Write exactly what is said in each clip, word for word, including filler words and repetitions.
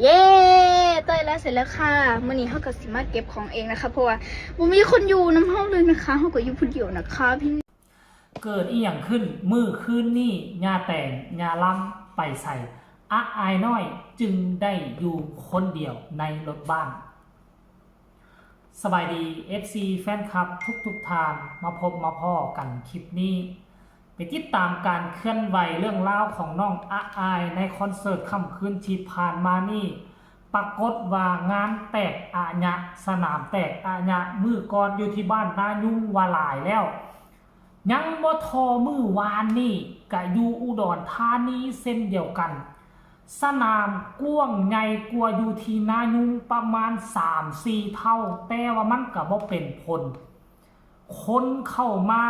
เย้ เต้ยแล้วเสร็จแล้วค่ะ มื้อนี้เฮาก็สิมาเก็บของเองนะคะ เพราะว่าบ่มีคนอยู่นำเฮาเลยนะคะ เฮาก็อยู่ผู้เดียวนะคะพี่ เกิดอีหยังขึ้น มื้อคืนนี้ ย่าแตง ย่าลำ ไปใส อะอายน้อยจึงได้อยู่คนเดียวในรถบ้าน สบายดี เอฟซี แฟนคลับทุกๆท่าน มาพบมาพ้อกันคลิปนี้ ไปติดตามการเคลื่อนไหวเรื่องราวของน้องอะอายในคอนเสิร์ตค่ำคืนที่ผ่านมานี่ ปรากฏว่างานแตกอะยะ สนามแตกอะยะ มื้อก่อนอยู่ที่บ้านนายุงว่าหลายแล้ว ยังบ่ทอมื้อวานนี่กะอยู่อุดรธานีเช่นเดียวกัน สนามกว้างใหญ่กว่าอยู่ที่นายุงประมาณสามสี่เท่า แต่ว่ามันกะบ่เป็นผล คนเข้ามา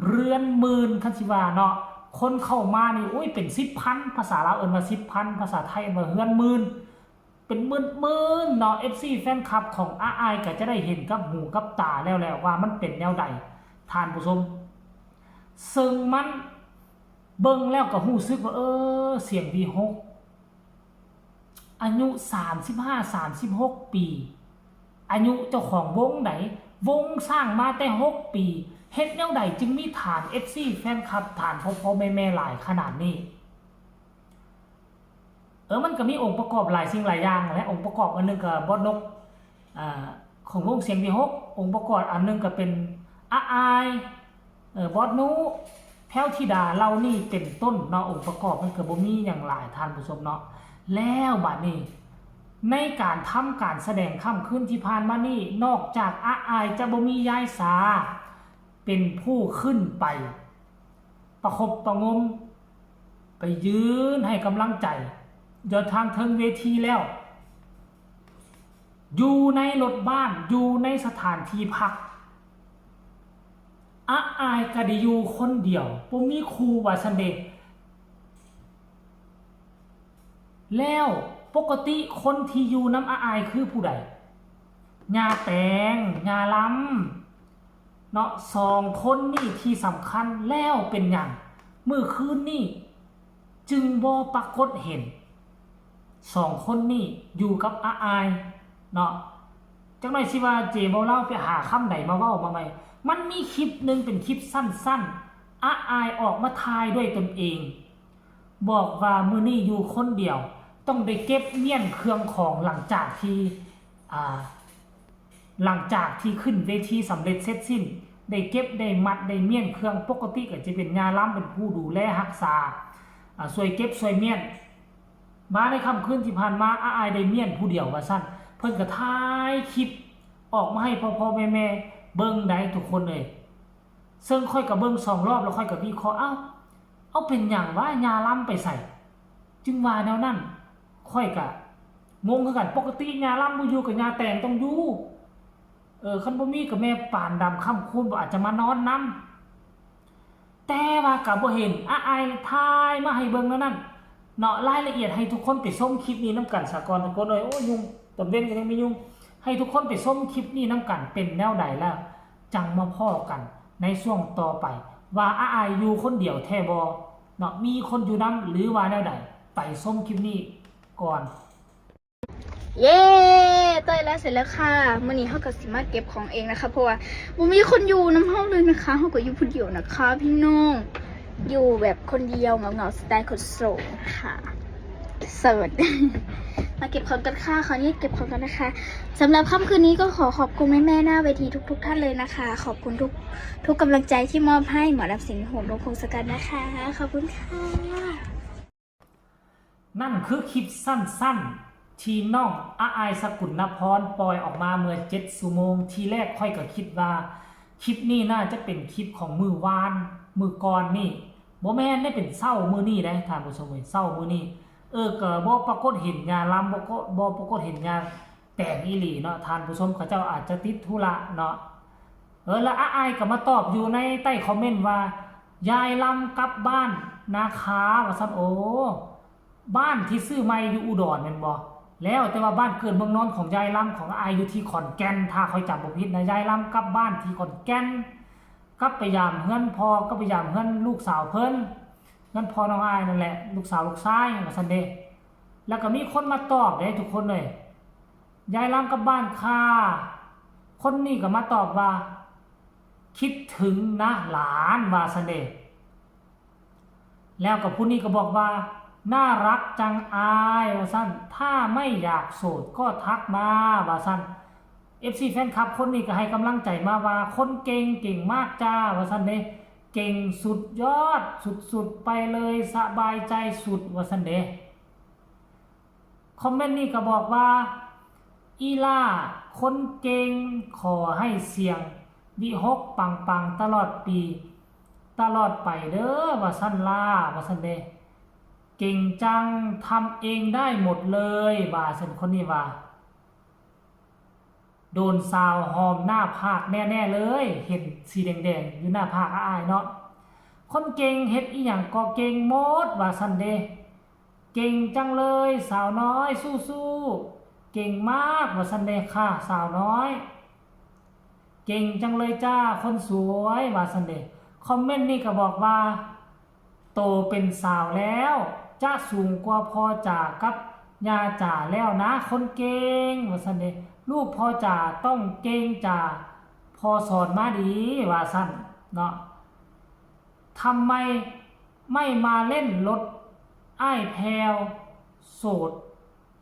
เฮือนหมื่น คันสิว่าเนาะ คนเข้ามานี่ โอ้ย เป็นสิบพัน ภาษาลาวเอิ้นว่าสิบพัน ภาษาไทยเอิ้นว่าเฮือนหมื่น เป็นหมื่นๆเนาะ เอฟซี แฟนคลับของอะอายก็จะได้เห็นกับหูกับตาแล้วแหละว่ามันเป็นแนวใด ท่านผู้ชม ซึ่งมันเบิ่งแล้วก็รู้สึกว่า เออ เสียงวีหก อายุ สามสิบห้า สามสิบหก ปี อายุเจ้าของวงใด วงสร้างมาแต่หกปี เฮ็ดแนวใดจึงมีฐาน เอฟซี แฟนคลับ ฐานพ่อๆแม่ๆหลายขนาดนี้ เออ มันก็มีองค์ประกอบหลายสิ่งหลายอย่างแหละ องค์ประกอบอันหนึ่งก็บอสนก อ่า ของวงเสียงวีหก องค์ประกอบอันหนึ่งก็เป็นอะอาย เออ บอสนุ แพ้วธิดา เหล่านี้เป็นต้นเนาะ องค์ประกอบมันก็บ่มีหยังหลาย ท่านผู้ชมเนาะ แล้วบัดนี้ ในการทำการแสดงค่ำคืนที่ผ่านมานี่ นอกจากอะอายจะบ่มี ยายสา เป็นผู้ขึ้นไปประคบประหงม ไปยืนให้กำลังใจอยู่ทางเทิงเวทีแล้ว อยู่ในรถบ้าน อยู่ในสถานที่พัก อะอายก็ได้อยู่คนเดียว บ่มีคู่ว่าซั่นเด้ แล้วปกติคนที่อยู่นำอะอายคือผู้ใด ย่าแตง ย่าลำ เนาะ สองคนนี่ที่สำคัญ แล้วเป็นหยังมื้อคืนนี่จึงบ่ปรากฏเห็น สองคนนี่อยู่กับอะอายเนาะ จักหน่อยสิว่าเจเว้าลาวไปหาคำใดมาเว้ามาใหม่ มันมีคลิปหนึ่งเป็นคลิปสั้นๆ อะอายออกมาถ่ายด้วยตนเอง บอกว่ามื้อนี้อยู่คนเดียว ต้องได้เก็บเมี้ยนเครื่องของหลังจากที่ อ่า หลังจากที่ขึ้นเวทีสำเร็จเสร็จสิ้น ได้เก็บได้มัดได้เมี้ยนเครื่อง ปกติก็จะเป็นย่าลำเป็นผู้ดูแลรักษา อ่า ช่วยเก็บช่วยเมี้ยน มาในค่ำคืนที่ผ่านมา อะอายได้เมี้ยนผู้เดียวว่าซั่น เพิ่นก็ถ่ายคลิปออกมาให้พ่อๆแม่ๆเบิ่งได้ทุกคนเลย ซึ่งข้อยก็เบิ่งสองรอบแล้วข้อยก็วิเคราะห์ เอ้า เอาเป็นหยังวะ ย่าลำไปไส จึงว่าแนวนั้น ข้อยก็งงคือกัน ปกติย่าลำบ่อยู่ก็ย่าแตงต้องอยู่ เออ คันบ่มีก็แม่ปานดำ คำคูณ บ่อาจจะมานอนนำ แต่ว่าก็บ่เห็น อะอายถ่ายมาให้เบิ่งแนวนั้นเนาะ รายละเอียดให้ทุกคนไปชมคลิปนี้นำกันซะก่อนทุกคนเอ้ย โอ้ย ยุง ตอนเว็นก็ยังมียุง ให้ทุกคนไปชมคลิปนี้นำกัน เป็นแนวใดแล้ว จั่งมาพ้อกันในช่วงต่อไป ว่าอะอายอยู่คนเดียวแท้บ่เนาะ มีคนอยู่นำหรือว่าแนวใด ไปชมคลิปนี้ก่อน เย้เต้ยแล้วเสร็จแล้วค่ะ มื้อนี้เฮาก็สิมาเก็บของเองนะคะ เพราะว่าบ่มีคนอยู่นำเฮาเลยนะคะ เฮาก็อยู่ผู้เดียวนะคะพี่น้อง อยู่แบบคนเดียวเหงาๆ สไตล์คนโสดค่ะ โสด มาเก็บของกันค่ะ ขออนุญาตเก็บของกันนะคะ สำหรับค่ำคืนนี้ก็ขอขอบคุณแม่ๆหน้าเวทีทุกๆท่านเลยนะคะ ขอบคุณทุกทุกกำลังใจที่มอบให้หมอลำสิงห์โหม ดวงพงศกัณฐ์นะคะ ขอบคุณค่ะ นั่นคือคลิปสั้นๆ ที่น้องอะอาย สกุณณพร ปล่อยออกมาเมื่อเจ็ดชั่วโมง ทีแรกข้อยก็คิดว่าคลิปนี้น่าจะเป็นคลิปของมื้อวาน มื้อก่อนนี่ บ่แม่นได้เป็นเช้ามื้อนี้เด้ ท่านผู้ชมเอ้ย เช้ามื้อนี้ เออ ก็บ่ปรากฏเห็นย่าลำ บ่ก็ บ่ปรากฏเห็นย่าแตงอีหลีเนาะ ท่านผู้ชม เขาเจ้าอาจจะติดธุระเนาะ เออ แล้วอะอายก็มาตอบอยู่ในใต้คอมเมนต์ว่า ยายลำกลับบ้านนาคา ว่าซั่น โอ้ บ้านที่ซื้อใหม่อยู่อุดรแม่นบ่ แล้วแต่ว่าบ้านเกิดเมืองนอนของยายลำของอะอายอยู่ที่ขอนแก่น ถ้าข้อยจำบ่ผิดนะ ยายลำกลับบ้านที่ขอนแก่น กลับไปยามเฮือนพ่อ กลับไปยามเฮือนลูกสาวเพิ่น เฮือนพ่อน้องอายนั่นแหละ ลูกสาวลูกชายว่าซั่นเด้ แล้วก็มีคนมาตอบเด้ทุกคนเลย ยายลำกลับบ้านค่ะ คนนี้ก็มาตอบว่า คิดถึงนะหลาน ว่าซั่นเด้ แล้วก็ผู้นี้ก็บอกว่า น่ารักจังอาย ว่าซั่น ถ้าไม่อยากโสดก็ทักมา ว่าซั่น เอฟซี แฟนคลับคนนี้ก็ให้กำลังใจมาว่า คนเก่ง เก่งมากจ้า ว่าซั่นเด้ เก่งสุดยอดสุดๆไปเลย สบายใจสุด ว่าซั่นเด้ คอมเมนต์นี้ก็บอกว่า อีหล่าคนเก่ง ขอให้เสี่ยงวิหกปังๆตลอดปี ตลอดไปเด้อ ว่าซั่นล่า ว่าซั่นเด้ เก่งจัง ทำเองได้หมดเลย ว่าซั่น คนนี้ว่า โดนสาวหอมหน้าผากแน่ๆเลย เห็นสีแดงๆอยู่หน้าผากอ้ายเนาะ คนเก่งเฮ็ดอีหยังก็เก่งหมด ว่าซั่นเด้ เก่งจังเลยสาวน้อย สู้ๆ เก่งมาก ว่าซั่นเด้ค่ะ สาวน้อย เก่งจังเลยจ้า คนสวย ว่าซั่นเด้ คอมเมนต์นี้ก็บอกว่า โตเป็นสาวแล้ว จะสูงกว่าพ่อจ๋ากับย่าจ๋าแล้วนะ คนเก่ง ว่าซั่นเด้ ลูกพ่อจ๋าต้องเก่งจ๋า พ่อสอนมาดี ว่าซั่นเนาะ ทำไมไม่มาเล่นรถอ้ายแพรว โสด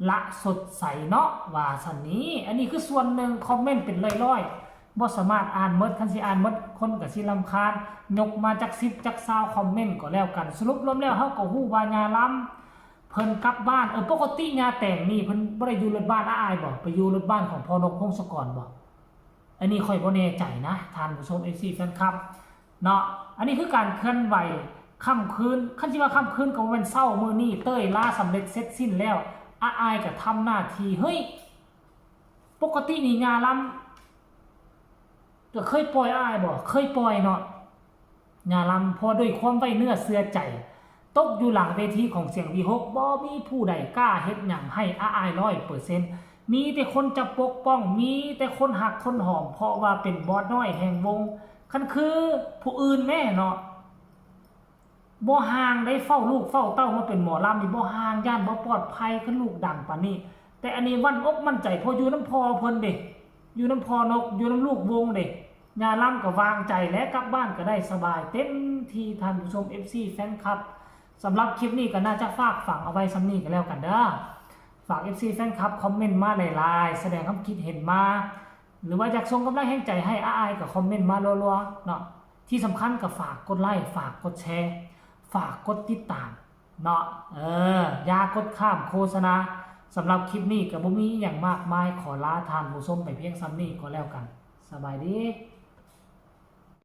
ละสดใสเนาะ ว่าซั่นนี้ อันนี้คือส่วนหนึ่ง คอมเมนต์เป็นร้อยๆ บ่สามารถอ่านหมด คันสิอ่านหมดคนก็สิรำคาญ ยกมาจักสิบจักซาวคอมเมนต์ก็แล้วกัน สรุปรวมแล้วเฮาก็ฮู้ว่าย่าลำเพิ่นกลับบ้าน เออ ปกติย่าแตงนี่เพิ่นบ่ได้อยู่รถบ้านอ้ายบ่ ไปอยู่รถบ้านของพ่อนกพงศกรบ่ อันนี้ข้อยบ่แน่ใจนะ ท่านผู้ชม เอฟซี แฟนคลับ เนาะ อันนี้คือการเคลื่อนไหวค่ำคืน คันสิว่าค่ำคืนก็บ่แม่นเช้ามื้อนี้ เต้ยลาสำเร็จเสร็จสิ้นแล้ว อ้ายก็ทำหน้าที่ เฮ้ย ปกตินี่ย่าลำก็เคยปล่อยอ้ายบ่ เคยปล่อยเนาะ ย่าลำ เพราะด้วยความไว้เนื้อเชื่อใจ ตกอยู่หลังเวทีของเสียงวีหก บ่มีผู้ใดกล้าเฮ็ดหยังให้อ้ายร้อยเปอร์เซ็นต์ มีแต่คนจะปกป้อง มีแต่คนฮักคนหอม เพราะว่าเป็นบอสน้อยแห่งวง คันคือผู้อื่นแม่เนาะ บ่ห่างได้ เฝ้าลูกเฝ้าเต้ามาเป็นหมอลำนี่ บ่ห่าง ย่านบ่ปลอดภัย คันลูกดังปานนี้ แต่อันนี้มั่นอกมั่นใจ เพราะอยู่นำพ่อเพิ่นเด้ อยู่นำพ่อนก อยู่นำลูกวงเด้ ย่าลำก็วางใจและกลับบ้านก็ได้สบายเต็มที่ ท่านผู้ชม เอฟซี แฟนคลับ สำหรับคลิปนี้ก็น่าจะฝากฝังเอาไว้ส่ำนี้ก็แล้วกันเด้อ ฝาก เอฟซี แฟนคลับ คอมเมนต์มาหลายๆ แสดงความคิดเห็นมา หรือว่าอยากส่งกำลังแรงใจให้อ้ายก็คอมเมนต์มารัวๆ เนาะ ที่สำคัญก็ฝากกดไลค์ ฝากกดแชร์ ฝากกดติดตามเนาะ เออ อย่ากดข้ามโฆษณา สำหรับคลิปนี้ก็บ่มีอิหยังมากมาย ขอลาท่านผู้ชมไปเพียงส่ำนี้ก็แล้วกัน สบายดี